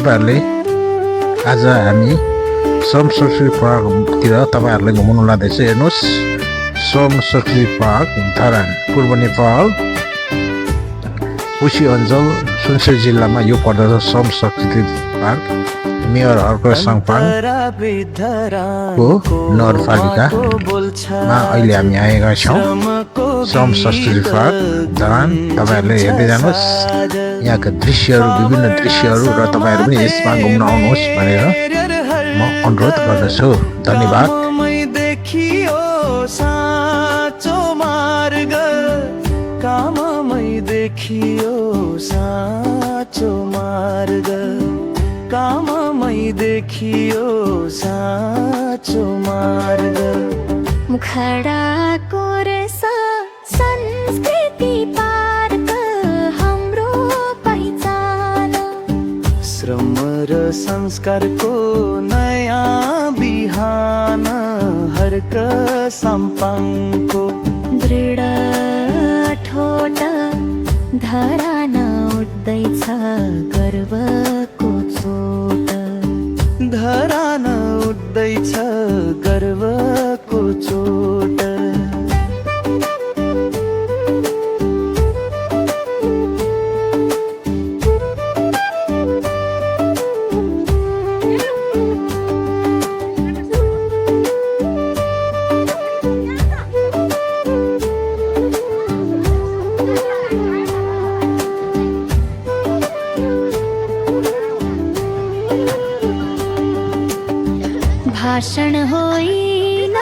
तपाईँहरूले आज हामी श्रम संस्कृति पार्कतिर तपाईँहरूलाई घुमाउनु लाँदैछ। हेर्नुहोस्, श्रम संस्कृति पार्क धरान, पूर्व नेपाल, कुशी अञ्चल, सुनसरी जिल्लामा यो पर्दछ। श्रम संस्कृति पार्क मेयर हर्क साङपाङको नगरपालिकामा अहिले हामी आएका छौँ। श्रम संस्कृति पार्क धरान, तपाईँहरूले हेर्दै जानुहोस् यहाँका दृश्यहरू, विभिन्न दृश्यहरू, र तपाईँहरू पनि यसमा घुम्न आउनुहोस् भनेर म अनुरोध गर्दछु। धन्यवाद। देखियो साँचो मार्ग मुखडाको रहेछ संस्कृति पार्क हाम्रो पहिचान। श्रम र संस्कारको नयाँ बिहान हर्क साम्पाङको दृढ ठोट धरान उठ्दैछ गर्वको चोट। धरान उठ्दैछ गर्वको चोट। भाषण होइन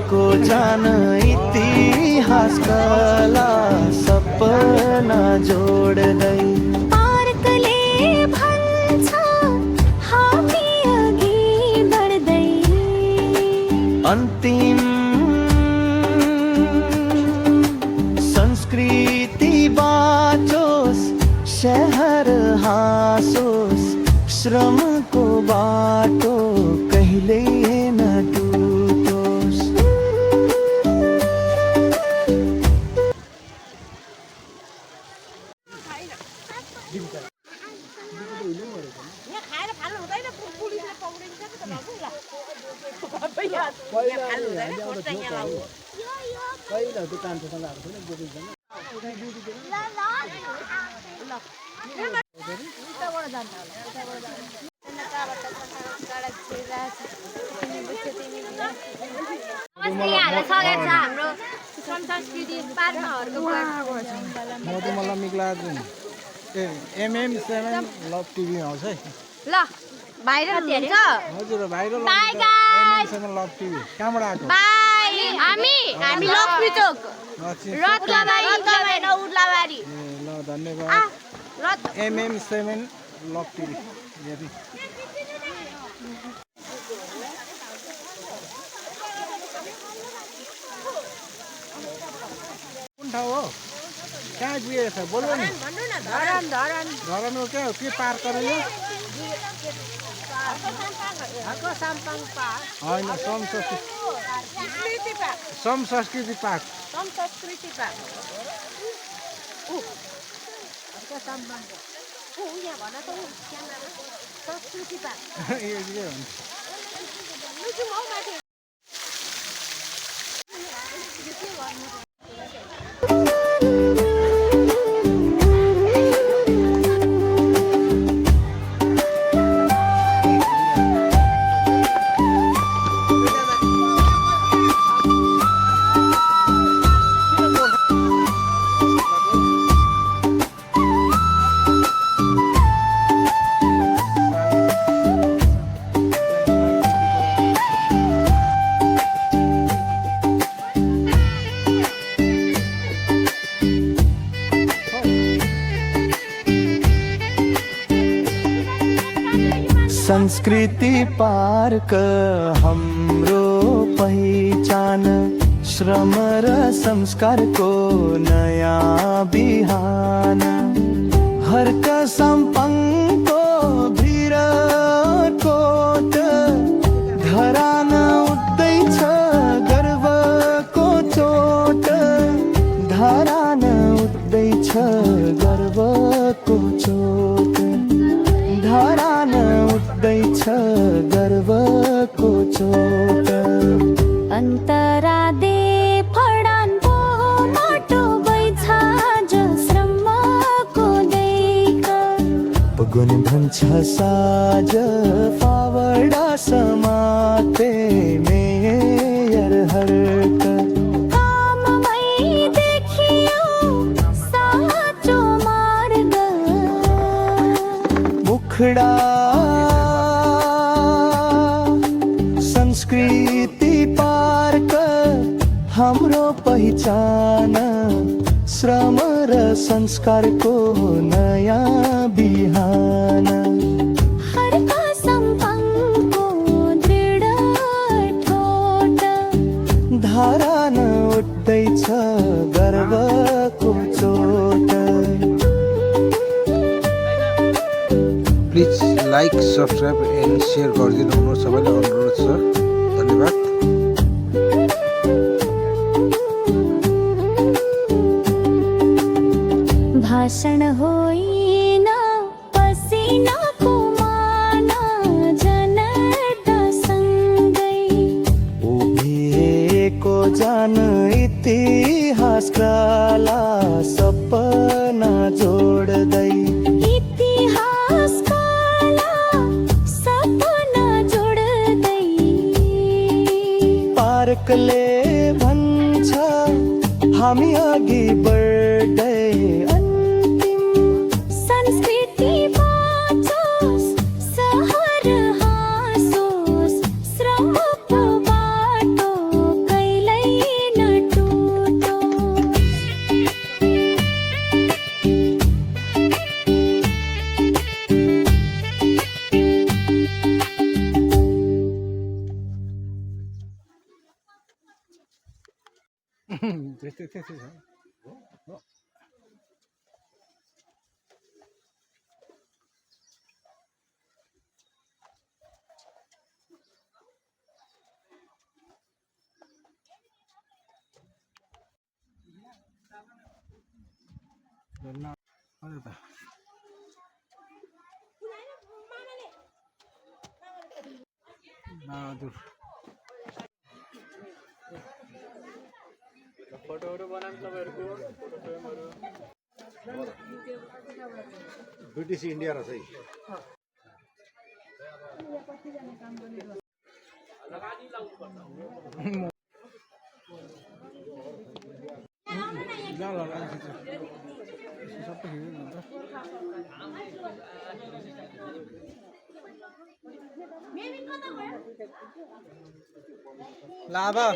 को जान इतिहास कला सपना जोड्दै पार्कले भन्छ हामी अघि बढ्दै अन्तिम संस्कृति बाँचोस् शहर हाँसोस् श्रमको बाटो कहिले न टुटोस्। MM7 लभ टिभी आउँछ है। ल भाइरल हुन्छ। हजुर भाइरल MM7 लभ टिभी कहाँबाट आएको? बाइ हामी लक्ष्मी चोक रत्नबारी उर्लाबारी। ल धन्यवाद। MM7 लभ टिभी हेर्नु। कुन ठाउँ हो? कहाँ गएको छ बोल्नु नि। धरानको क्या हो के पार्क गरेको? होइन श्रम संस्कृति पार्क। संस्कृति पार्क हाम्रो पहिचान श्रम र संस्कारको नयाँ बिहान हर्क साम्पाङको भिरकोट धरान उठ्दैछ गर्वको चोट। उठ्दैछ गर्वको चोट अन्तरा दे फडानको माटो बैछा जश्रमको दैक पगुन भन्छ साज फावडा समाते मेयर हर्क काममै देखियो साँचो मार्ग मुखडा संस्कृति पार्क हाम्रो पहिचान श्रम र संस्कारको नयाँ बिहान हरका सम्पङ्गको दृढ ठोट धारा न उठ्दैछ गर्वको चोट please like subscribe and share गरिदिनु हुनु सबैलाई अनुरोध छ धन्यवाद भाषण होइन पसिनाको माना जनतासँगै उभिएको जान इतिहासकाला सपना जोड्दै इतिहासकाला सपना जोड्दै पार्कले भन्छ हामी अघि बढ्दै अन्तिम संस्कृति बाँचोस् सहर हाँसोस् श्रमको बाटो कहिल्यै नटुटोस् त्यस्तै त्यस्तै छ बहादुर ब्रिटिश इन्डिया रहेछ है जाला सबै लाभा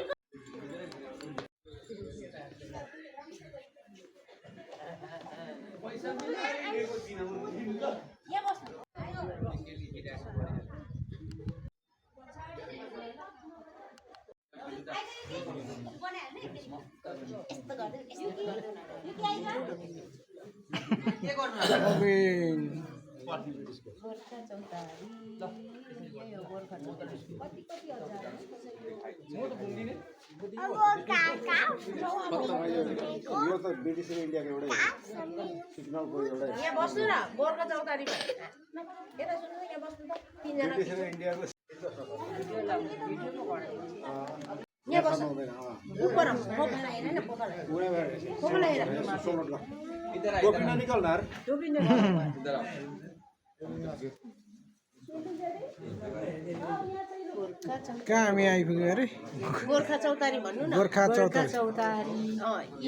यो त ब्रिटिस इन्डियाको एउटै सिग्नलको एउटै यहाँ बस्नु न गोर्खा चौतारीमा यता सुन्नु यहाँ बस्नु त तीनजना ब्रिटिस इन्डियाको यहाँ बस्नु ऊपर खोपला हेर न खोपला हेर गोपिना निकल नार कहाँ हामी आइपुग्यो अरे गोर्खा चौतारी भन्नु न गोर्खा चौतारी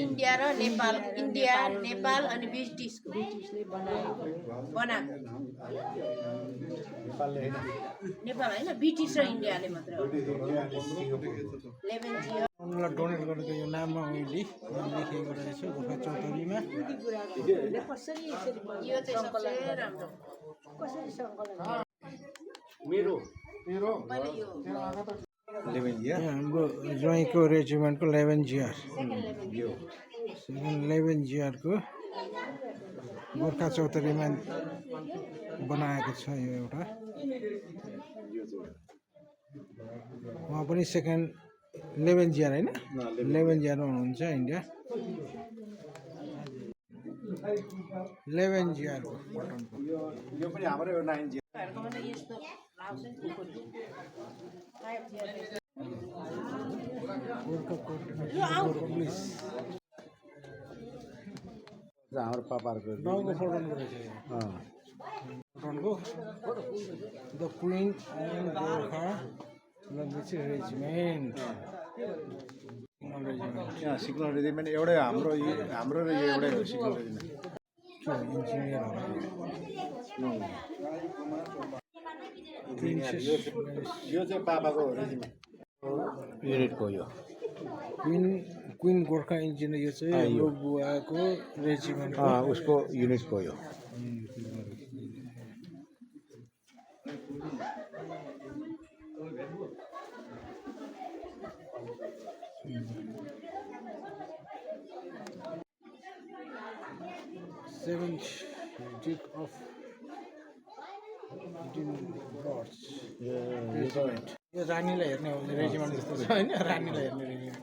इन्डिया र नेपाल इन्डिया नेपाल अनि ब्रिटिसले बनाएको नेपाल होइन ब्रिटिस र इन्डियाले मात्र 11 उनलाई डोनेट गरेको यो नाममा मैले लेखेको रहेछु गोर्खा चौतारीमा यो चाहिँ सबसे राम्रो मेरो यहाँ हाम्रो ज्वाइँको रेजिमेन्टको 11 GR सेकेन्ड 11 GR को गोर्खा चौतारीमा बनाएको छ यो एउटा उहाँ पनि सेकेन्ड 11 GR होइन 11 GR हुनुहुन्छ इन्डिया 11 GR को यो पनि हाम्रो 9 यस्तो आउँछ नि त्यो कोटी सायद हाम्रो पापाहरूको गाउँको फोटोको रहेछ फोटोको the queen and Gorkha regiment यहाँ सिग्नल रेजिमेन्ट एउटै हाम्रो र यो एउटै हो सिग्नल रेजिमेन्ट इन्जिनियर यो चाहिँ पापाको रेजिमेन्ट युनिटको यो क्विन गोर्खा इन्जिनियर यो चाहिँ हाम्रो बुवाको रेजिमेन्ट उसको युनिटको यो सेभेन्थ डिक अफ रेजिमेन्ट यो रानीलाई हेर्ने हो रेजिमेन्ट जस्तो छ होइन रानीलाई हेर्ने रेजिमेन्ट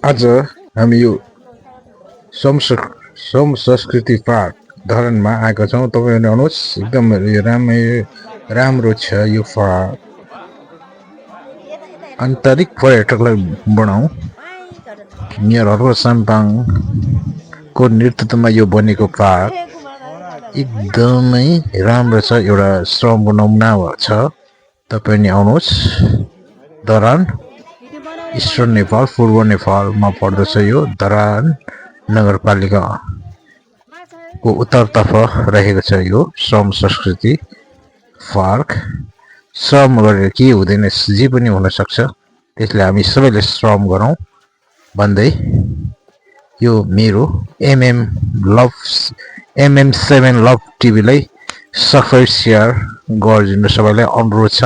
आज हामी यो सोम संस्कृति पार्क धरानमा आएका छौँ। तपाईँहरूले आउनुहोस्, एकदम राम्रो छ यो पार्क। आन्तरिक पर्यटकलाई बढाउँ। मेयरहरूको साम्पाङको नेतृत्वमा यो बनेको पार्क एकदमै राम्रो छ, एउटा श्रमको नमुना छ। तपाईँ नि आउनुहोस्। धरान इस्टर्न नेपाल, पूर्व नेपालमा पर्दछ। यो धरान नगरपालिकाको उत्तरतर्फ रहेको छ यो श्रम संस्कृति पार्क। श्रम गरेर के हुँदैन, जे पनि हुनसक्छ। त्यसले हामी सबैले श्रम गरौँ भन्दै यो मेरो MM7 लभ टिभीलाई सब्सक्राइब सेयर गरिदिनु सबैलाई अनुरोध छ।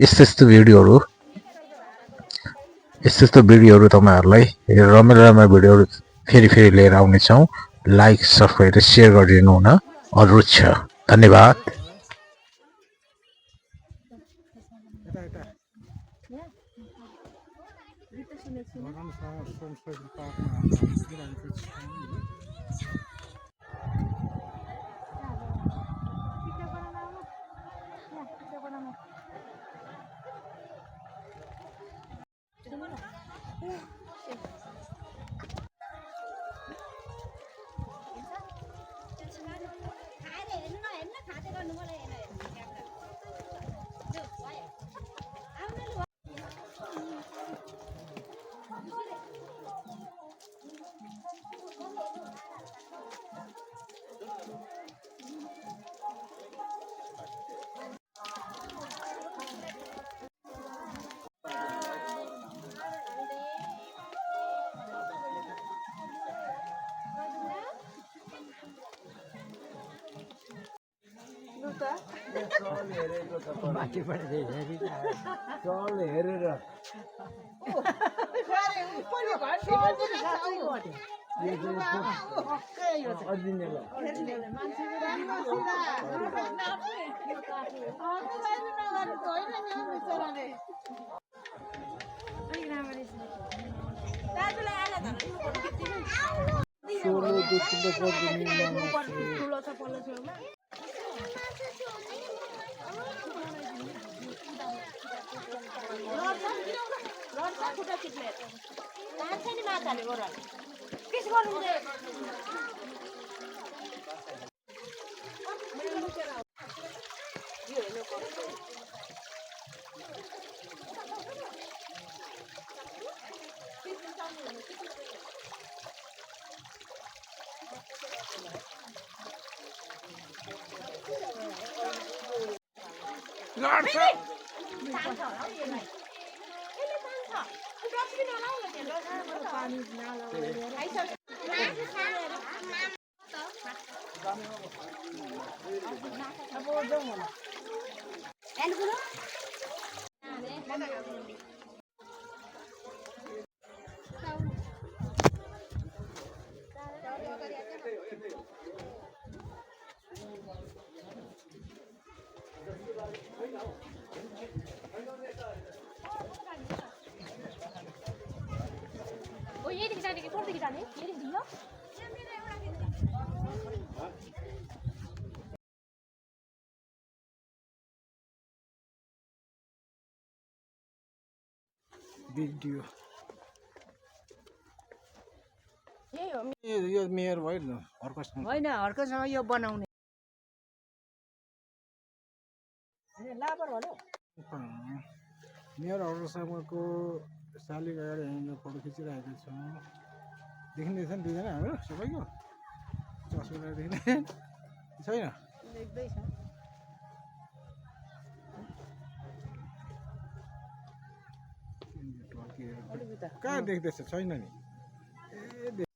यस्तो भिडियोहरू तपाईँहरूलाई रमाइलो भिडियोहरू फेरि लिएर आउनेछौँ। लाइक सब्सक्राइब र सेयर गरिदिनु हुन अनुरोध छ। धन्यवाद। यही देखि जाने कि कोही देखि जाने यही देखि भिडियो यही हो यो मेयर भयो नि हर्कसमा होइन हर्कसँग यो बनाउने लाबर भनौँ मेयर हर्कसम्मको सालिक अगाडि हामी फोटो खिचिरहेका छौँ देखिँदैछ नि दुईजना हाम्रो सबैको चस्मा देखिँदै छैन देख्दैछ कहाँ देख्दैछ छैन नि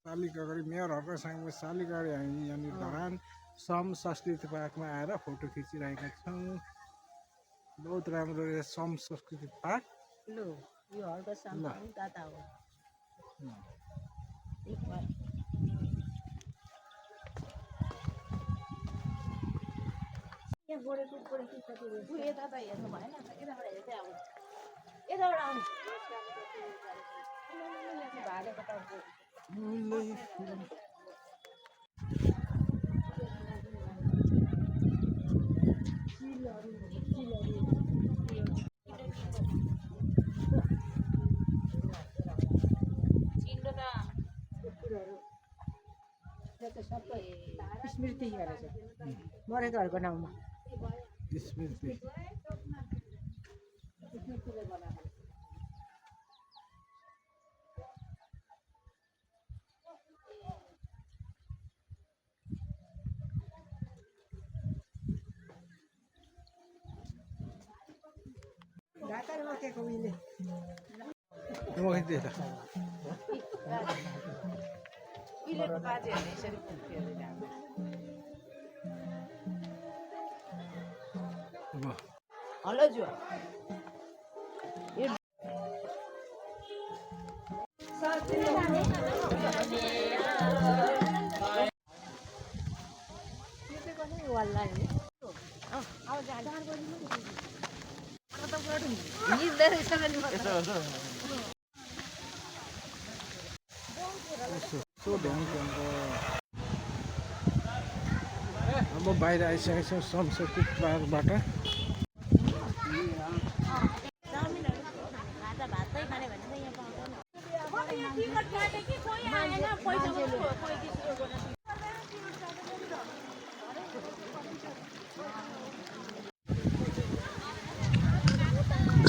शालिग अगाडि मेयर हर्कसँगको शालिग अगाडि हामी यहाँनिर धरान सम संस्कृति पार्कमा आएर फोटो खिचिरहेका छौँ बहुत राम्रो रहेछ सम संस्कृति पार्क लु यो हल्का सानो ताता हो यहाँ गोडेको कति रहेछ यता त हेर्नु भएन यताबाट हेर्दै अब यताबाट आउनु भालेको त सबै स्मृति गरेछ मरेकोहरूको नाउँमा स्मृति ढाकाले रोकेको उहिले उहिलेको बाजेहरूले यसरी हेलो जो अब बाहिर आइसकेको छौँ संस्कृति पार्कबाट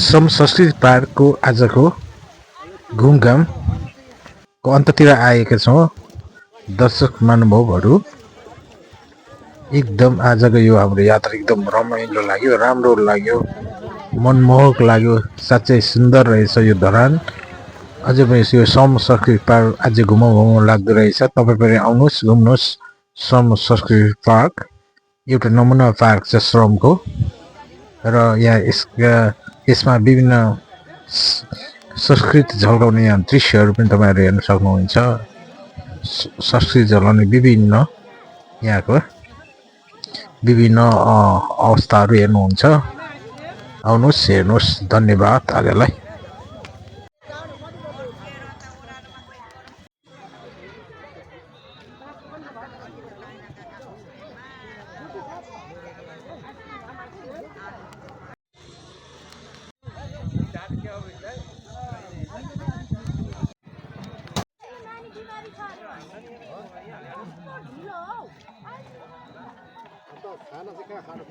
सम संस्कृति पार्कको आजको घुमघामको अन्ततिर आएका छौँ दर्शक महानुभावहरू एकदम आजको यो हाम्रो यात्रा एकदम रमाइलो लाग्यो राम्रो लाग्यो मनमोहक लाग्यो साँच्चै सुन्दर रहेछ यो धरान अझै पनि यो सम संस्कृति पार्क अझै घुमाउँ लाग्दो रहेछ तपाईँ पनि आउनुहोस् घुम्नुहोस् सम संस्कृति पार्क एउटा नमुना पार्क छ श्रमको र यहाँ यसमा विभिन्न संस्कृति झल्काउने यहाँ दृश्यहरू पनि तपाईँहरू हेर्न सक्नुहुन्छ संस्कृति झल्काउने विभिन्न यहाँको विभिन्न अवस्थाहरू हेर्नुहुन्छ आउनुहोस् हेर्नुहोस् धन्यवाद आजलाई खाना चाहिँ कहाँ खानु